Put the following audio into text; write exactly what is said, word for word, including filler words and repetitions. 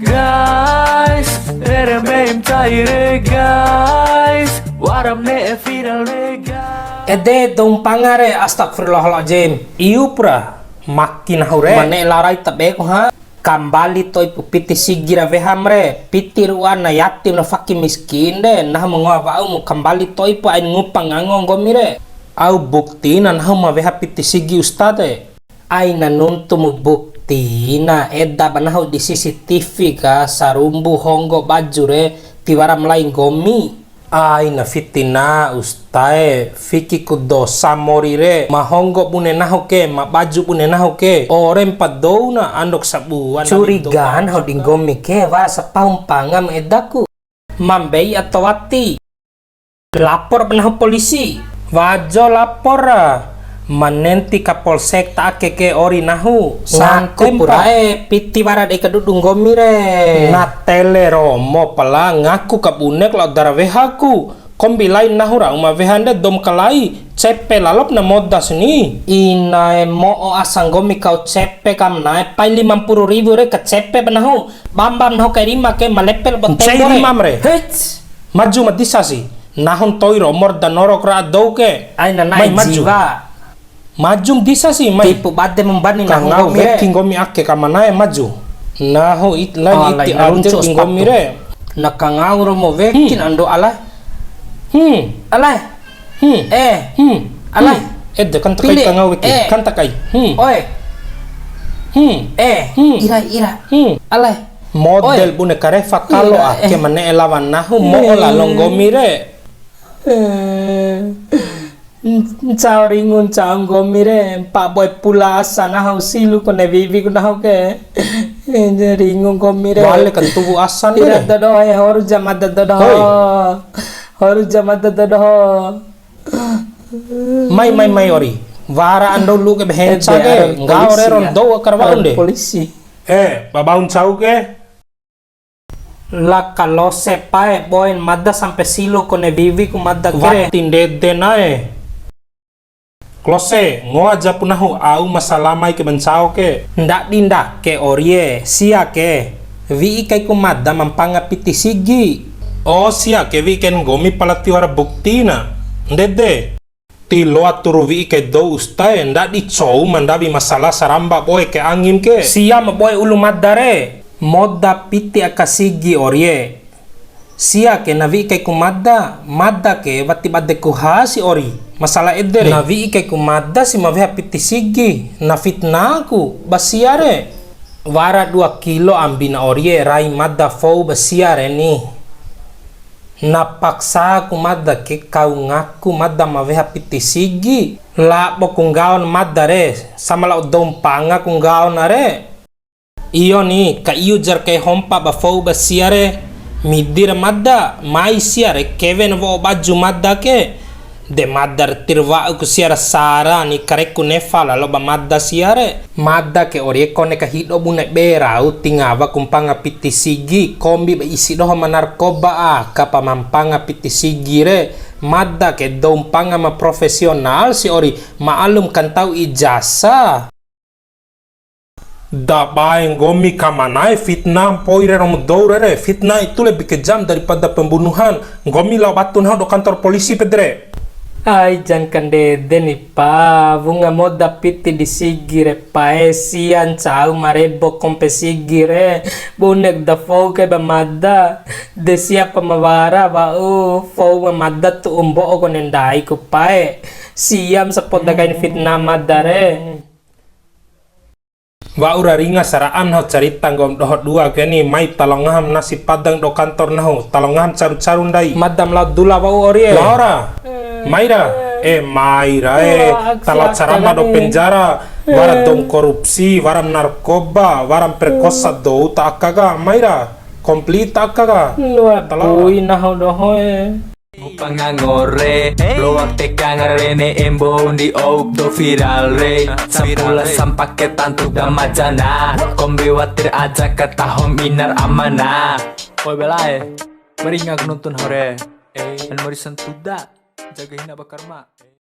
Guys, rere mbeim cai re, guys. Waram ne'e viral re, guys. Ede dou mpanga re, astagfirullahaladzim. Iupra, maki nahu re. Ma ne'e lao rai tabe ku ha. Kambali to'ipu piti sigi ra weham re, piti ru'u ana yatim ra fakir miskin re, nahu ma ngoa wa'umu kambali to'ipu ain ngupa ngango nggomi re. Au buktina nahu ma weha piti sigi ustad e. Aina nuntumu buktina, eda ba nahu di C C T V ka, sarumbu honggo baju re, tiwara malai nggomi. Aina fitina ustae, fikiku dosa mori re, ma honggo bune nahu ke, ma baju bune nahu ke, ore mpa douna andok sabua. Curiga nahu di nggomi ke, wa sapahu mpanga ma edaku. Ma mbei ato wati. Lapor ba nahu polisi. Wajo lapor ra. Ma nenti kapolsek ta ake ke ori nahu. Santai pura e, piti wara dei kadudu nggomi re. Na tele romo pala ngaku kabunek lao dara wehaku. Kombi lain nahu ra uma wehan de dou ma kalai. Cepe lalop na modas ni. Inae mo'o asa nggomi kau cepe kam nae pai lima mpuru riwu re kacepe ba nahu. Bambam nahu kai rima ke ma lepe labo tembo re. Ncai rimam re. Hits. Maju ma disa si. Nahu ntoi ro umur da norok ra dou ke. Aina na'e jiwa. Maju ma disa si, mai. Tipu bade ma mbani nahu nggomi re. Kangau weki nggomi ake ka ma na'e maju. Nahu it-, lain iti ade di nggomi re. Na kangau romo wekin ando alai. Hmm. Alai. Hmm. Eh. Hmm. Alai. Ede kan takai kangau weki. Kan takai. Hmm. Oe. Hmm. Eh. Hmm. Ira, ira. Hmm. Alai. Model bune karefa kalo ake ma ne'e lawan nahu mo'o lalo nggomi re. Eh, ncao ringu ncao nggomi re, mpa boe pula asa nahu silu kone wiwi ku nahu ke. Eh, ringu nggomi re. Wale kan tuwu asan re. Ira dodoho, eh, horu ja mada dodoho. Hoi. Horu ja mada dodoho. Mai, mai, mai ori. Wara ando lu ke behenca ke. Nggaho re ron dou akar wa'un de. Polisi. Eh, babau ncau ke. La Kalose pae, boen mada sampe silu kone wiwi ku mada kere. Wati ndede nae. Klose, ngoa japu nahu au masalah mai ke ba ncao ke. Ndadi ndake orie, sia ke. Wi'i kaiku mada ma mpanga piti sigi. O sia ke wi'i kain nggomi pala tiwara buktina. Ndede. Ti loa turu wi'i kai dou ustae, ndadi cou ma ndawi masalah saramba boe ke angim ke. Sia ma boe ulu mada re, moda piti aka sigi orie. Sia ke na wi'i kaiku mada, mada ke wati badeku ha si ori. Masalah ede re. Na wi'i kaiku mada si ma weha piti sigi, na fitnahku ba sia re. Wara dua kilo ambina orie, rai mada fou ba sia re ni. Na paksaku mada ke kau ngaku mada ma weha piti sigi. Labo ku nggaon mada re, sama lao dou mpanga ku nggaona re. Iyo ni, ka iu jar kai hompa ba fou ba sia re. Midi ra mada, mai sia re kewen wo'o baju mada ke. De mada ra tirwa'u ku sia ra sara ni kareku nefa lalo ba mada sia re. Mada ke orie kone ka hido bune be rau ti ngawa ku mpanga piti sigi, kombi ba isi doho ma narkoba aka pa ma mpanga piti sigi re. Mada ke dou mpanga ma profesional si ori, ma'alum kantau ijasa. Da bae nggomi ka ma na'e fitnah mpoi re romo dou re re. Fitnah itu lebih kejam daripada pembunuhan. Nggomi lao batu nahu do kantor polisi pede re. Ai jan kandede ni pa, wunga moda piti di sigi re pae, sia ncau ma rebo kompe sigi re, bune ku da fou kai ba mada, de sia pa ma wara wa'u fou ma mada tu'u mbo'o kone ndai ku pae, sia ma sapoda kain fitnah mada re. Wa'ura ringa sara'am nahu carita nggomi doho dua ke ni, mai talo ngaham nasi padang do kantor nahu, talo ngaham caru-caru ndai. Mada ma lao dula wa'u orie. Lao ra. Mai ra. Eh, mai ra, eh. Talo carama do penjara. Wara dou korupsi, wara narkoba, wara perkosa dou ta aka ka. Mai ra. Komplit ta aka ka. Talo ra. Bui nahu doho e. Ngupa ngango re, loak teka ngarene embo undi ouk do viral re. Sampula sampake tantu da majana. Kombi watir aja katahom inar amana. Oi belae, maringa ku nuntu hore. Anu mari santuda, jaga hina bakarma.